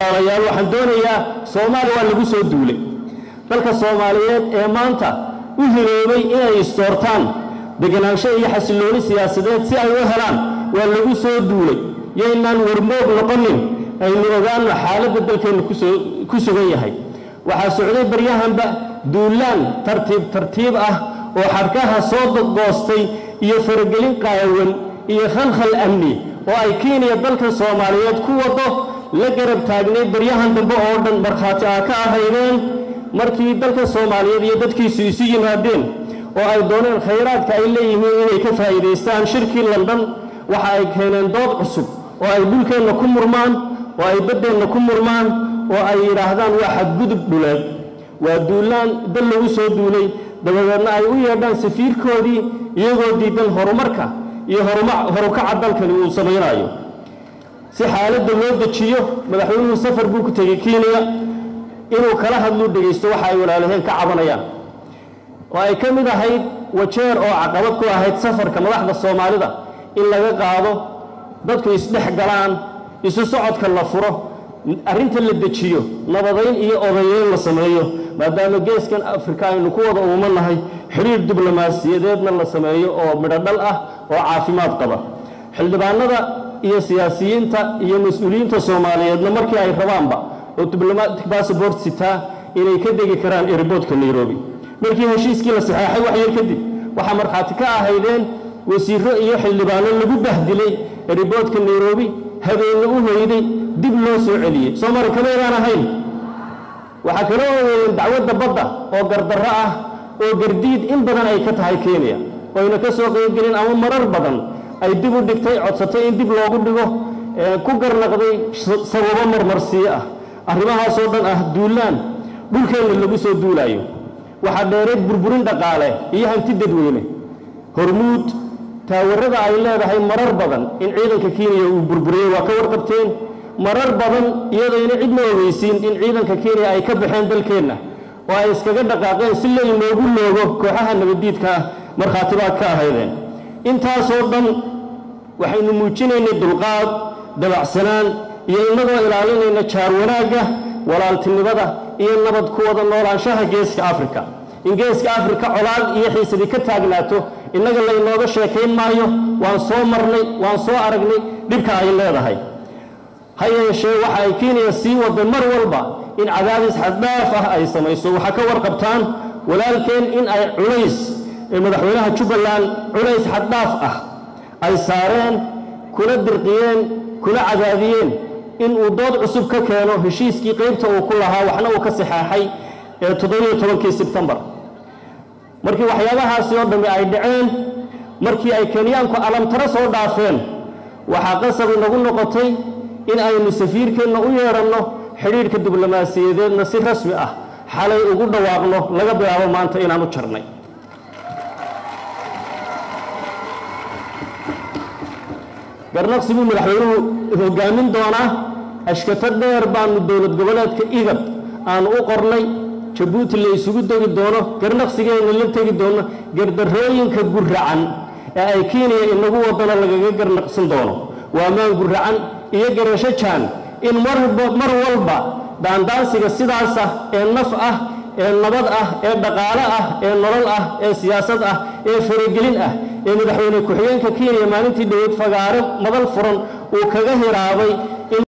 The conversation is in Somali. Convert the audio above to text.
Walaalayaal, waxaan doonayaa, Soomaaliya waa lagu soo duulay. Dalka Soomaaliyeed ee maanta u hiloobay inay isdoortaan, deganaansho iyo xasillooni siyaasadeed si ay u helaan, waa lagu soo duulay. Yaynaan warmoog noqonin, aynu ogaano xaaladda dalkeennu ku sugan yahay. Waxaa socday baryahanba duulaan tartiib tartiib ah oo xadhkaha soo goostay iyo faragelin qaawan iyo khalkhal amni oo ay Kenya dalka Soomaaliyeed ku wado la garab taagnayd baryahan dambe oo dhan. Markhaati ah ka ahaydeen markii dalka Soomaaliyeed iyo dadkiisu isu yimaadeen oo ay dooneen khayraadka ay leeyihiin inay ka faa'iidaystaan shirkii London, waxa ay keeneen dood cusub oo ay dhulkeenna ku murmaan oo ay baddeenna ku murmaan oo ay yidhaahdaan waa xadgudub dhuleed, waa duulaan dal lagu soo duulay. Dabadeedna ay u yeedhaan safiirkoodii, iyagoo diidan horumarka iyo horukaca dalkani uu samaynayo. Si xaaladda loo dejiyo, madaxweynuhu safar buu ku tegey Kenya inuu kala hadluu dhegaysto waxa ay walaalaheen ka cabanayaan, oo ay ka mid ahayd Wajeer oo caqabad ku ahayd safarka madaxda Soomaalida in laga qaado, dadku isdhex galaan, isu socodka la furo, arrinta la dejiyo, nabadayn iyo odayeyn la sameeyo, maadaama geeskan Afrika aynu ku wada uumanahay, xidhiir diblomaasiyadeedna la sameeyo oo midho dhal ah oo caafimaad qaba. Xildhibaanada iyo siyaasiyiinta iyo mas-uuliyiinta Soomaaliyeedna markii ay rabaanba oo diplomatic passport sitaa inay ka degi karaan airportka Nairobi. Markii heshiiskii la saxeexay wax yar kadib, waxaa markhaati ka ahaydeen wasiirro iyo xildhibaano lagu bahdilay airportka Nairobi, habeenna u hoyday, dib loo soo celiyey. Soomali kamaydaan ahayn. Waxaa kaloo ogeeyeen dacwadda badda oo gardarro ah oo gardiid in badan ay ka tahay Kenya, oyna ka soo qaybgelin ama marar badan ay dib u dhigtay, codsatay in dib loogu dhigo, ku garnaqday sababo marmarsiyo ah. Arrimahaasoo dhan ah duulaan dhulkeenna lagu soo duulaayo. Waxaa dheereed burburin dhaqaale iyo hanti dadweyne. Hormuud taawarada ay leedahay marar badan in ciidanka Kenya uu burburiyey waa ka warqabteen. Marar badan iyadayna cidna ogeysiin in ciidanka Kenya ay ka baxeen dalkeenna oo ay iskaga dhaqaaqeen si laynoogu loogo kooxaha nabaddiidka ah, markhaati baad ka ahaydeen. Intaasoo dhan waxaynu muujinaynay dulqaad, dabacsanaan iyo innagoo ilaalinayna jaar wanaagga, walaaltinimada iyo nabad ku wada noolaanshaha geeska Afrika. In geeska Afrika colaad iyo xiisadi ka taagnaato innaga laynooga sheekayn maayo. Waan soo marnay, waan soo aragnay dhibka ay leedahay. Ha yeeshee, waxa ay Kenya sii waday mar walba in cadaadis xaddhaaf ah ay samayso. Waxaa ka warqabtaan walaalkeen in ay culays ee madaxweynaha Jubbaland culays xaddhaaf ah ay saareen, kuna dirqiyeen, kuna cadaadiyeen in uu dood cusub ka keeno heshiiskii qaybta uu ku lahaa waxna uu ka saxeexay ee 17-kii Sebtembar. Markii waxyaabahaasi oo dhammi ay dhaceen, markii ay Kenyaanku alamtaro soo dhaafeen, waxaa qasab inagu noqotay in aynu safiirkeenna u yeedhanno, xidhiidhka diblomaasiyadeedna si rasmi ah xalay ugu dhawaaqno laga bilaabo maanta inaan u jarnay. Garnaqsi buu madaxweynuhu hoggaamin doonaa. Ashkato dheer baanu dowlad goboleedka IGAD aanu u qornay, Jabuuti la isugu degi doono, garnaqsigeenna la tegi doono, gardarrooyinka guracan ee ay Kenya inagu wadana lagaga garnaqsan doono. Waa maan guracan iyo garasho jaan in mar walba daandaansiga sidaas ah ee naf ah ee nabad ah ee dhaqaale ah ee nolol ah ee siyaasad ah ee faragelin ah ee madaxweyne ku-xigeenka Kenya maalintii dhoweyd fagaare madal furan uu kaga hiraabay